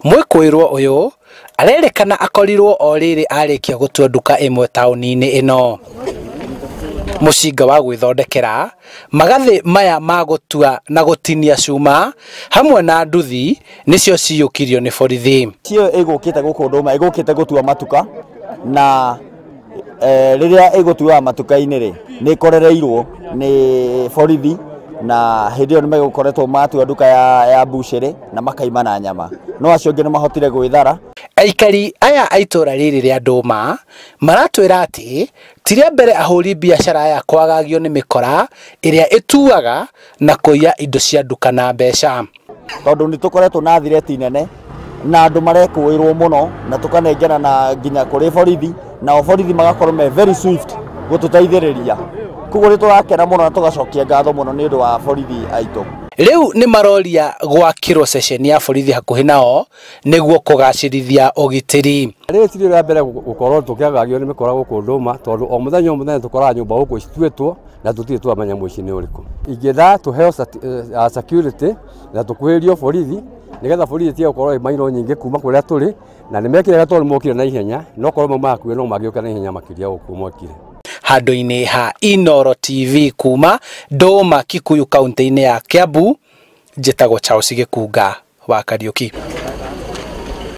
Mwĩkũĩrwo ũyũ arerĩkana akorirwo o rĩrĩ arĩkia gũtua nduka ĩmwe taũni-inĩ ĩno. Mũcinga wa gwĩthondekera, magathĩ maya ma gũtua na gũtinia cuma hamwe na nduthi nĩcio ciyũkirio nĩ borithi. Cio ĩgũkĩte gũkũ Ndũma, ĩgũkĩte gũtua matuka na rĩrĩa ĩgũtuaga matuka-inĩ rĩ, nĩ ĩkorereirwo nĩ borithi, na hĩndĩ ĩyo nĩ megũkoretwo matua nduka ya mbucĩrĩ na makaima na nyama, no acio angĩ nĩ mahotire gwĩthara. Aikari aya a itũra rĩrĩ rĩa Ndũma maratwĩra atĩ ti rĩa mbere ahũri biacara aya kwagagio nĩ mĩkora ĩrĩa ĩtuaga na kũiya indo cia nduka na mbeca. Tondũ nĩ tũkoretwo na thireti nene na andũ marekũĩrwo mũno, na tũkanengera na nginya kũrĩ borithi, nao borithi magakorwo me very swift gũtũteithĩrĩria. Koguo nĩ tũrakena mũno na tũgacokia ngatho mũno nĩ ũndũ wa borithi aitũ. Rĩu nĩ maroria gwakĩrwo ceceni ya borithi hakuhĩ nao nĩguo kũgacĩrithia ũgitĩri. Rĩrĩ ti rĩa mbere gũkorwo tũkĩagagio nĩ mĩkora gũkũ Ndũma, tondũ o mũthenya o mũthenya tũkoraga nyũmba gũkũ cituĩtwo na tũtirĩ twamenya mũici nĩ ũrĩkũ. Ingĩenda tũheo security na tũkuhĩrĩrio borithi nĩgetha borithi ĩtige gũkorwo ĩ mairo nyingĩ kuma kũrĩa tũrĩ, na nĩ mekire tondũ mokire na ihenya, no korwo mauma hakuhĩ no mangĩũka na ihenya makĩria gũkũ mokire. Handũ-inĩ ha Inooro TV kuma Ndũma, Kikuyu, kaunti-inĩ ya Kiambu, njĩtagwo Charles Gĩkunga wa Kariũki.